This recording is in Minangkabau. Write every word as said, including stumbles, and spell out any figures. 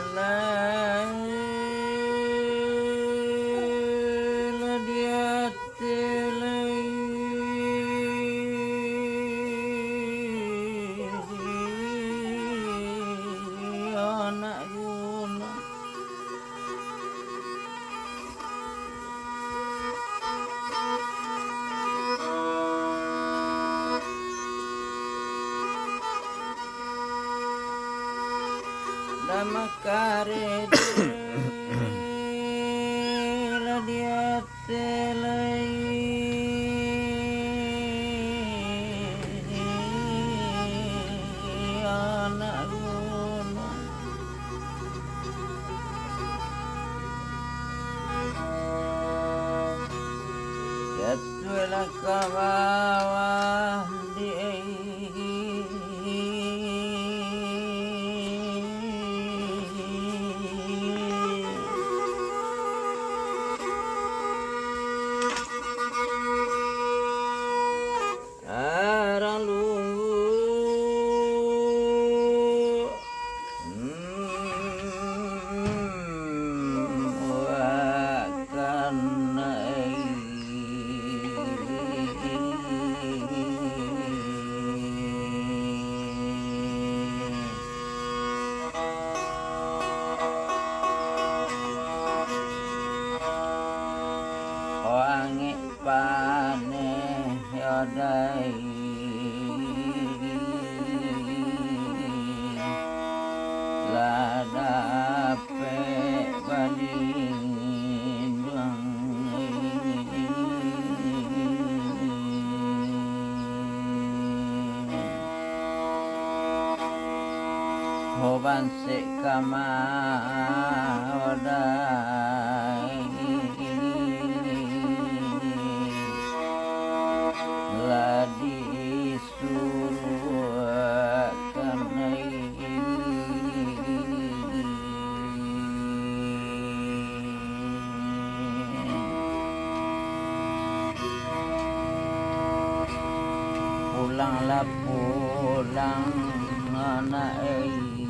Lai lah di ateh lai, anak gunang. Lah makareh lah di ateh lai, anak gunang. Jatuahlah ka bawah di Arang Luwu, hmm, wakanai. Wangik paneh yo dai, lah dapek balinduang. Ho bansek kama ho dai, lah disuruahkan ai. Pulanglah pulang, anak ai.